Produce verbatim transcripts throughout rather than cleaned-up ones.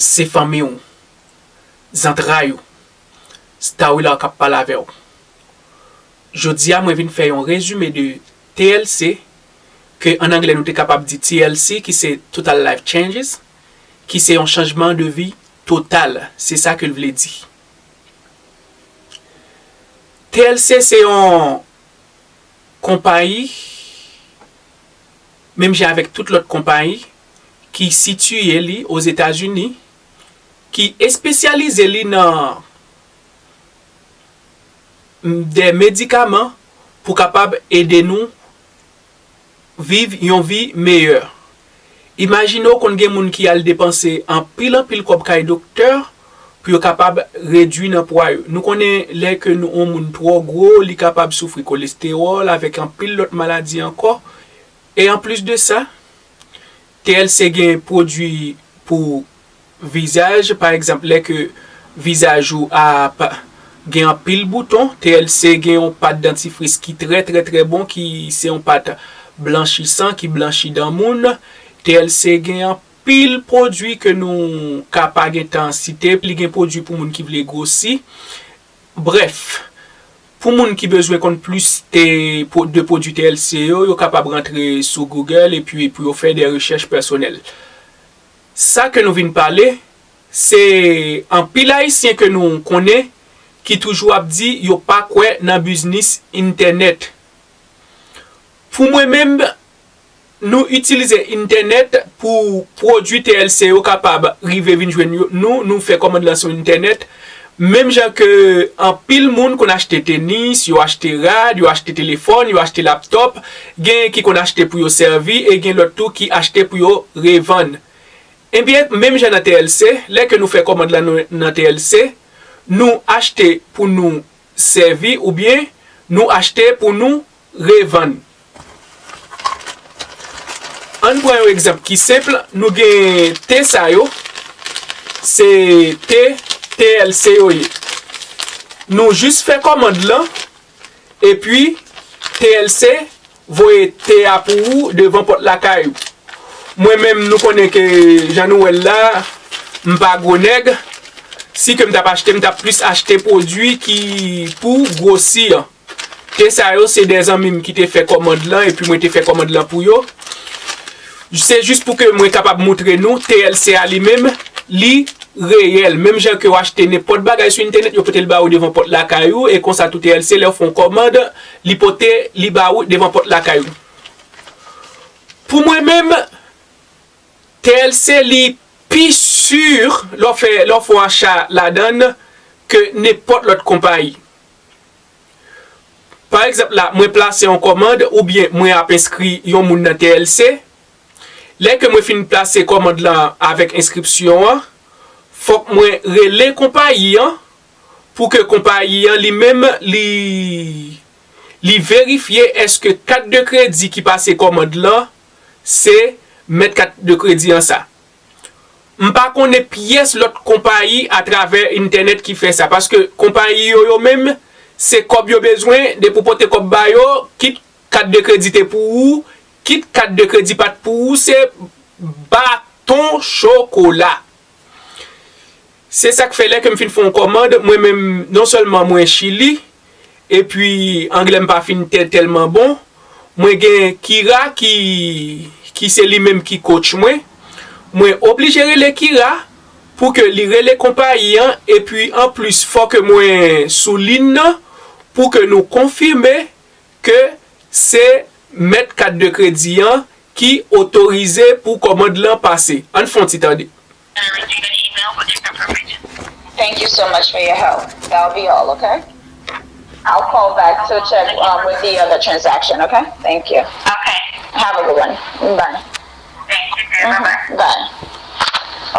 Se fanmi w, zantray ou, Starwiller k ap pale avè w. Jodi a, mwen vin fè yon rezime de T L C, ke an anglè nou te kapab di T L C, ki se Total Life Changes, ki se yon chanjman de vi total. Se sa ke l vle di. T L C se yon konpayi, menm jan avèk tout lòt konpayi, ki sitiye li Ozetazini, ki espesyalize li nan de medikaman pou kapab ede nou viv yon vi meyè. Imajine w konn gen moun ki al depanse anpil, anpil kòb kay doktè pou yo kapab redui nan pwa yo. Nou konnen lè ke nou, yon moun twò gwo, li kapab soufri kolestewòl avèk anpil lòt maladi ankò. E anplis de sa, T L C gen pwodui pou vizaj, pa egzanp, lè ke vizaj ou ap gen anpil bouton, T L C gen yon pat dantifris ki trè, trè, trè bon, ki se yon pat blanchisan, ki blanchi dan moun. T L C gen anpil pwodui ke nou ka pa gen tan site, li gen pwodui pou moun ki vle gwosi. Brèf, pou moun ki bezwen konn plis te, pwo-, de pwodui T L C yo, yo kapab rantre sou Google epi pou yo fè de rechèch pèsonèl. Sa ke nou vin pale, se anpil Ayisyen ke nou konnen ki toujou ap di yo pa kwè nan biznis entènèt. Pou mwen menm, nou itilize entènèt pou pwodui T L C yo kapab rive vin jwenn yo, nou, nou fè kòmand lan sou entènèt. Menm jan ke anpil moun konn achte tenis, yo achte rad, yo achte telefòn, yo achte laptòp, gen ki konn achte pou yo sèvi e gen lòt tou ki achte pou yo revann. Ebyen, menm jan nan T L C, lè ke nou fè kòmand lan nou, nan T L C, nou achte pou nou sèvi oubyen nou achte pou nou revann. Ann pran yon egzanp ki senp, nou gen te sa yo, se te T L C yo ye. Nou jis fè kòmand lan, epi T L C voye te a pou ou devan pòt lakay ou. Mwen menm, nou konnen ke jan nou wè l la, m pa gwo nèg. Si ke m t ap achte, m t ap plis achte pwodui ki pou gwosi an. Te sa yo, se de zanmi m ki te fè kòmand lan, epi mwen te fè kòmand lan pou yo. Se jis pou ke mwen kapab moutre nou, T L C a li menm, li reyèl. Menm jan ke w achte nenpòt bagay sou entènèt, yo pote l ba ou devan pòt lakay ou, e konsa tou T L C, lè w fè yon kòmand, li pote li ba ou devan pòt lakay ou. Pou mwen menm, T L C li pi si lè w fè, lè w fè yon acha ladan l ke nenpòt lòt konpayi. Pa egzanp la, mwen plase yon kòmand oubyen mwen ap enskri yon moun nan T L C. Lè ke mwen fin plase kòmand lan avèk enskripsyon an, fòk mwen rele konpayi an pou ke konpayi an li menm li, li verifye èske kat de kredi ki pase kòmand lan se mèt kat de kredi an sa. M pa konnen pyès lòt konpayi atravè entènèt ki fè sa, paske konpayi yo, yo menm, se kòb yo bezwen, depi w pote kòb ba yo, kit kat de kredi te pou ou, kit kat de kredi pa t pou ou, se baton chokola. Se sa k fè lè ke m fin fè yon kòmand, mwen menm, non sèlman mwen Chili, epi anglè m pa fin tè-, tèlman bon, mwen gen Kira ki, ki se li menm ki coach mwen. Mwen oblije rele Kira pou ke li rele konpayi an, epi anplis, fò ke mwen sou liy nan pou ke nou konfime ke se mèt kat de kredi an ki otorize pou kòmand lan pase. Ann fè yon ti tande. Thank you so much for your help. That'll be all, okay? I'll call back to check um, with the other transaction, okay? Thank you. Okay. Have a good one. Bye. Thank you. Bye bye. Bye.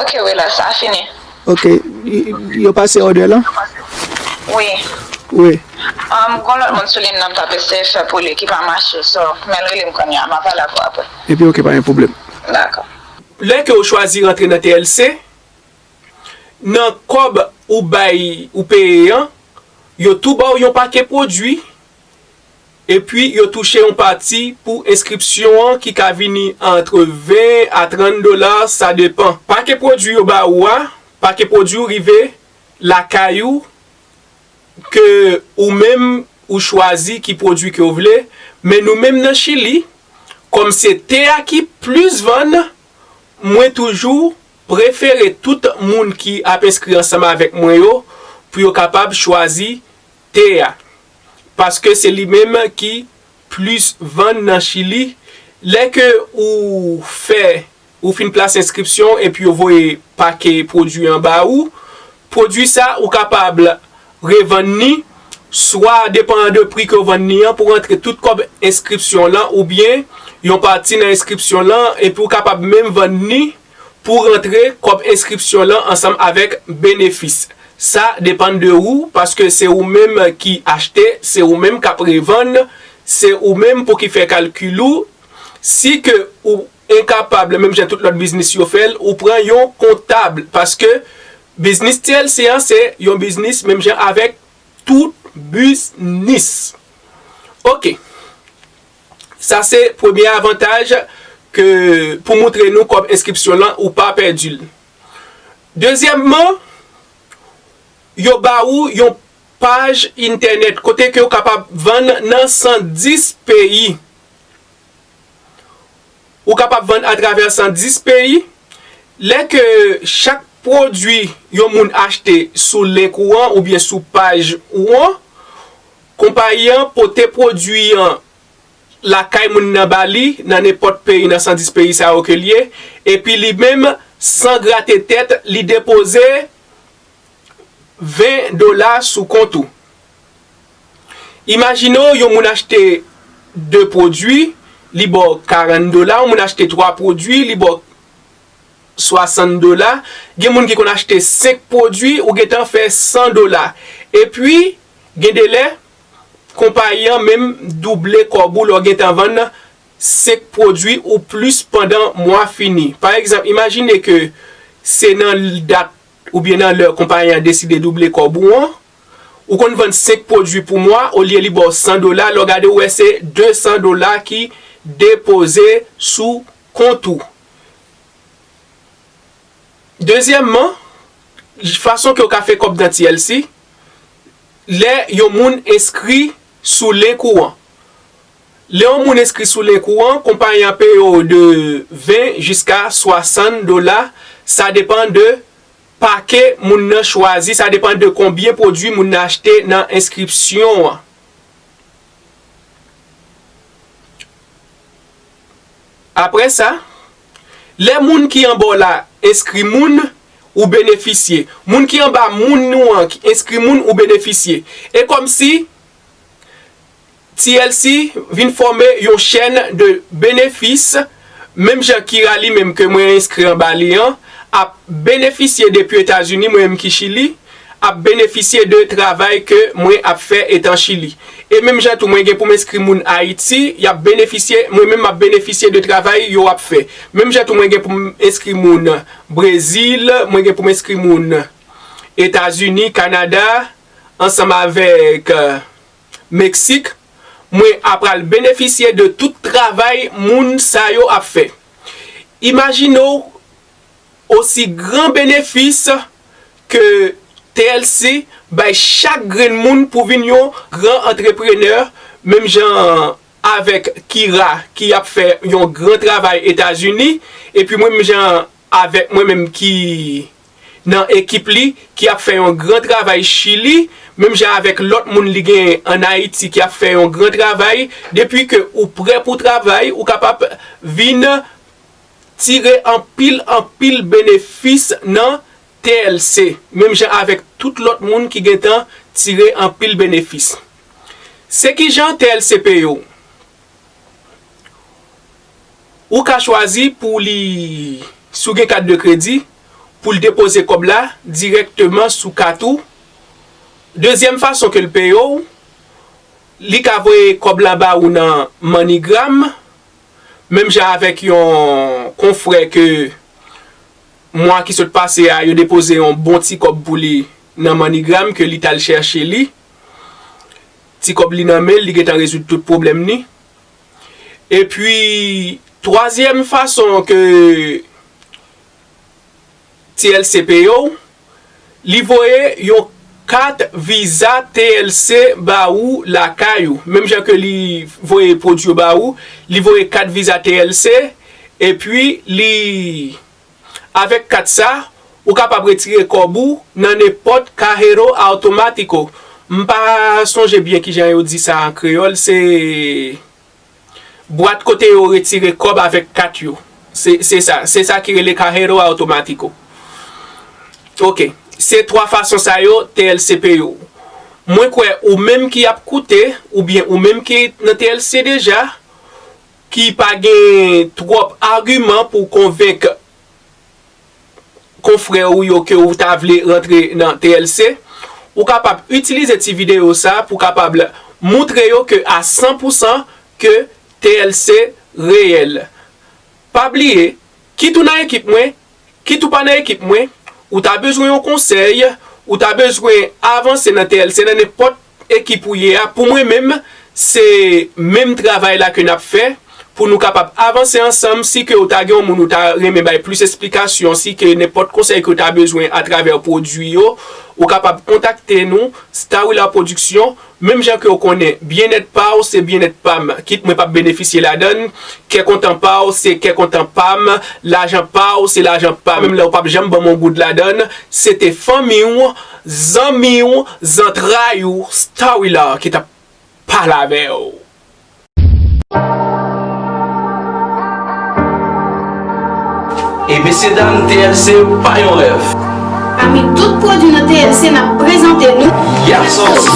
Ok, wi, la, sa fini. Ok, y- yo pase òdè lan? Wi. Wi. Um, gon lòt moun sou liy nan m t ap eseye fè pou li ki pa mache, so, men l rele m kounye a, m a pale ak ou apre. Epi ok, pa gen pwoblèm. Dakò. Lè ke w chwazi rantre nan T L C, nan kòb ou bay, ou peye an, yo tou ba w yon pake pwodui Epi yo touche yon pati pou enskripsyon an ki ka vini ant ven a trant dola, sa depan. Pake pwodui yo ba ou a, pake pwodui w rive lakay ou, ke ou menm ou chwazi ki pwodui ke w vle, men nou menm nan Chili, kòm se te a ki plis vann, mwen toujou prefere tout moun ki ap enskri ansanm avèk mwen yo pou yo kapab chwazi te a, paske se li menm ki plis vann nan Chili. Lè ke ou fè, ou fin plase enskripsyon epi yo voye pake pwodui an ba ou, pwodui sa ou kapab revann ni, swa depandan de pri ke w vann ni an, pou rantre tout kòb enskripsyon lan oubyen yon pati nan enskripsyon lan, epi ou kapab menm vann ni pou rantre kòb enskripsyon lan ansanm avèk benefis. Sa depann de ou, paske se ou menm ki achte, se ou menm k ap revann, se ou menm pou ki fè kalkil ou. Si ke ou enkapab, menm jan tout lòt biznis yo fè l, ou pran yon kontab, paske biznis T L C an se yon biznis menm jan avèk tout biznis. Oke. Sa se premye avantaj ke pou montre nou kòb enskripsyon lan ou pa pèdi l. Dezyèmman, yo ba ou yon paj entènèt kote ke ou kapab vann nan san dis peyi. Ou kapab vann atravè san dis peyi. Lè ke chak pwodui yon moun achte sou link ou an oubyen sou paj ou an, konpayi an pote pwodui an lakay moun nan ba li nan nenpòt peyi nan san dis peyi sa yo ke l ye, epi li menm, san grate tèt, li depoze ven dola sou kont ou. Imajine w yon moun achte de pwodui, li ba w karant dola, yon moun achte twa pwodui, li ba w swasant dola, gen moun ki konn achte senk pwodui, ou gentan fè san dola. Epi, gen de lè, konpayi an menm double kòb ou lè w gentan vann senk pwodui ou plis pandan mwa fini. Pa egzanp, imajine ke se nan dat oubyen nan lè konpayi an deside double kòb ou an, ou konn vann senk pwodui pou mwa, olye li ba w san dola, lè w gade ou wè se de san dola ki depoze sou kont ou. Dezyèmman, fason ke w ka fè kòb nan T L C, lè yon moun enskri sou link ou an. Lè yon moun enskri sou link ou an, konpayi an peye w de ven jiska swasant dola, sa depann de pake moun nan chwazi, sa depann de konbyen pwodui moun nan achte nan enskripsyon an. Apre sa, lè moun ki anba w la enskri moun, ou benefisye. Moun ki anba moun nou an ki enskri moun, ou benefisye. E kòmsi T L C vin fòme yon chèn de benefis, menm jan Kira li menm ke mwen enskri anba li an, ap benefisye depi Etazini, mwen menm ki Chili, ap benefisye de travay ke mwen ap fè etan Chili. E menm jan tou, mwen gen pou m enskri moun Ayiti, y ap benefisye, mwen menm m ap benefisye de travay yo ap fè. Menm jan tou, mwen gen pou m enskri moun Brezil, mwen gen pou m enskri moun Etazini, Kanada, ansanm avèk, euh, Meksik, mwen apral benefisye de tout travay moun sa yo ap fè. Imajine w osi gran benefis ke T L C bay chak grenn moun pou vin yon gran antreprenè, menm jan avèk Kira ki ap fè yon gran travay Etazini, epi mwen menm jan avèk mwen menm ki nan ekip li, ki ap fè yon gran travay Chili, menm jan avèk lòt moun li genyen ann Ayiti ki ap fè yon gran travay, depi ke ou prè pou travay, ou kapab vin tire anpil, anpil benefis nan T L C, menm jan avèk tout lòt moun ki gentan tire anpil benefis. Se kijan T L C peye w? Ou ka chwazi pou li, si w gen kat de kredi, pou l depoze kòb la dirèkteman sou kat ou. Dezyèm fason ke l peye w, li ka voye kòb la ba ou nan MoneyGram, menm jan avèk yon konfrè ke mwa ki sot pase a, yo depoze yon bon ti kòb pou li nan MoneyGram ke li t al chèche li. ti kòb li nan men l, li gentan rezoud tout pwoblèm li. Epi, twazyèm fason ke T L C peye w, li voye yon kat viza T L C ba ou lakay ou. Menm jan ke li voye pwodui yo ba ou, li voye kat viza T L C, epi li, avèk kat sa, ou kapab retire kòb ou nan nenpòt Cajero Automático. M pa sonje byen kijan yo di sa an kreyòl, se bwat kote yo retire kòb avèk kat yo. Se, se sa, se sa ki rele Cajero Automático. Ok, se twa fason sa yo T L C peye w. Mwen kwè ou menm ki ap koute, oubyen ou menm ki nan T L C deja, ki pa gen twòp agiman pou konvenk konfrè ou yo ke ou ta vle rantre nan T L C, ou kapab itilize ti videyo sa pou kapab moutre yo ke a san pou san ke T L C reyèl. Pa bliye, kit ou nan ekip mwen, kit ou pa nan ekip mwen, ou ta bezwen yon konsèy, ou ta bezwen avanse nan T L C nan nenpòt ekip ou ye a, pou mwen menm, se menm travay la ke n ap fè, pou nou kapab avanse ansanm. Si ke ou ta gen yon moun ou ta renmen bay plis esplikasyon, si ke nenpòt konsèy ke ou ta bezwen atravè pwodui yo, ou kapab kontakte nou, Starwiller Production, menm jan ke ou konnen, byennèt pa w, se byennèt pa m, kit mwen p ap benefisye ladan l, kè kontan pa w, se kè kontan pa m, lajan pa w, se lajan pa m, menm lè ou p ap janm ban m yon goud ladan l, se te fanmi w, zanmi w, zantray ou, Starwiller ki t ap pale avè w. E mesye dam, T L C pa yon rèv. Pami tout pwodui nan T L C n ap prezante nou Yapsons.